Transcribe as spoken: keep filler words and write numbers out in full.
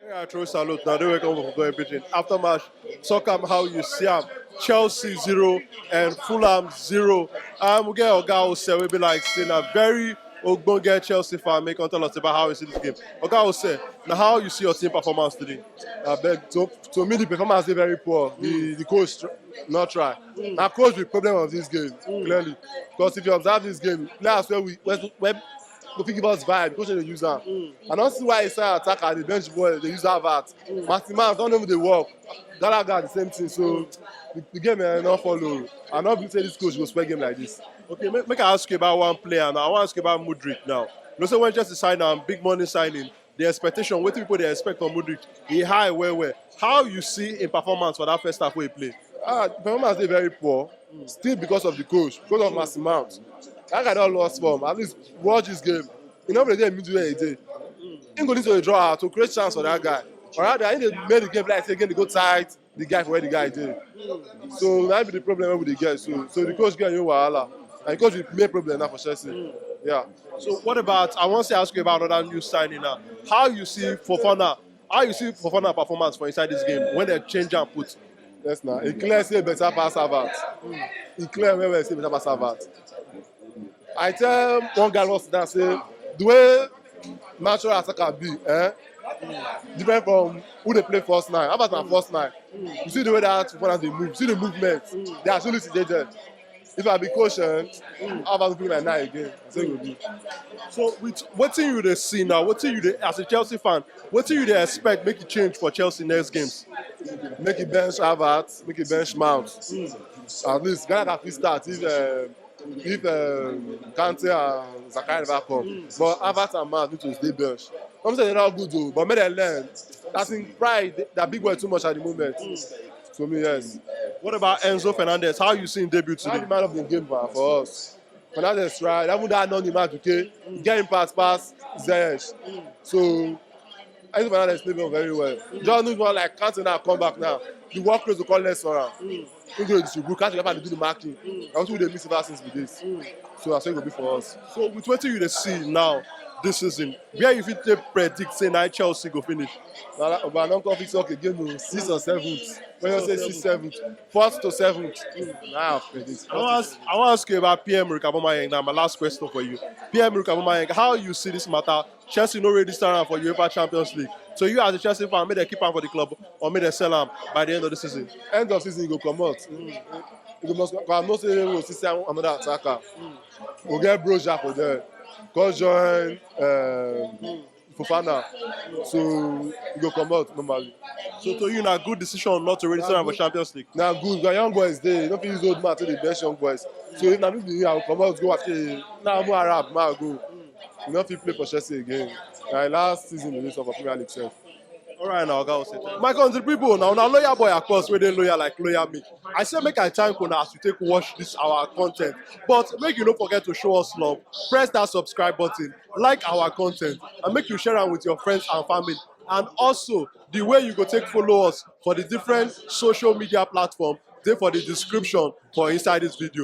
Yeah, throw salute. Now they welcome for going pitching. After match, talk am how you see am. Chelsea zero and Fulham zero. Um, we get Oga Ose, we be like saying a very ogbonge Chelsea fan. Make tell us about how you see this game. Oga Ose, now how you see your team performance today? I beg to, to me the performance is very poor. The, the coach tr- not try. Now coach the problem of this game clearly, because if you observe this game, players where we where, where go fit give us vibe, coach dey use am. I don't see why inside attacker the bench boy they use Havertz. Martin Mount don't even dey work. Gallagher the same thing. So the, the game eh, not follow. I not believe say this coach go spell game like this. Okay, make, make I ask you about one player now. I want to ask you about Mudryk now. You know, so when Chelsea sign am, big money signing, the expectation, what people they expect from Mudryk, he high well well. How you see in performance for that first half where he play? Ah, performance dey very poor. Still because of the coach, because of Mason Mount. That guy don lost form. At least watch this game. You know the day midway he dey. He go need to draw out to create chance for that guy. Or rather, he dey make the game like say again dey go tight. The guy for where the guy dey. So that be the problem wey we dey get. So so the coach get new wahala. And the coach be main problem now for Chelsea. Yeah. So what about? I want to ask you about another new signing now. How you see Fofana? How you see Fofana performance for inside this game when they change and put? Yes, now it clear say better pass Havertz. It clear well well say better pass Havertz. I tell one guy once that say the way natural attacker be, eh, different from who they play first nine. Havertz na first nine. You see the way that Fofana dey move. See the movement. The agility dey there. If I be coach, eh, Havertz go be like nine again. I say go be. So with wetin you dey see now, wetin you dey as a Chelsea fan, wetin you dey expect make e change for Chelsea next games? Make e bench Havertz, make e bench Mount. At least Gallagher fit start if um, if um, Kante and Zakaria never come. But Havertz and Mount need to stay bench. Some say they not good though, but make dem learn. As in pride, that big boy too much at the moment. To me, yes. What about Enzo Fernandez? How you see him debut today? How the man of the game for, for us? Fernandez try. Even that non man to get him pass pass Ziyech. So Enzo Fernandez play well very well. Just need one like Kante now come back now. The workload to call less for him. He go distribute. Kante Kepa dey do the marking. Na wetin we dey miss ever since be this. So I say e go be for us. So with wetin you dey see now this season, where you fit take predict say na Chelsea go finish? Na la- but I don come fit talk again o, six or seventh. When you say six seventh, fourth to seventh. Na I predict. I wan ask, I wan ask you about P M Rick Abomayeng. Na my last question for you. P M Rick Abomayeng, how you see this matter? Chelsea no register am for UEFA Champions League. So you as a Chelsea fan, make dem keep am for the club or make dem sell am by the end of the season. End of season, he go comot. He go must come. I know say we go still sign another attacker. We get Broja for there. Come join um, Fofana. So he go comot normally. So to you, na good decision not to register am for Champions League. Na good, because young boys dey. You no fit use old man to dey bench young boys. So if na me be you, I go comot go after na more Arab, ma go. You no fit play for Chelsea again. Na last season we dey for Premier League sef. All right, now, Oga Ose. My country people, now, now, loyal boy, of course, where they loyal like loyal me. I say make I thank una as you take watch this our content. But make you no forget to show us love. Press that subscribe button, like our content, and make you share am with your friends and family. And also, the way you go take follow us for the different social media platform, dey for the description for inside this video.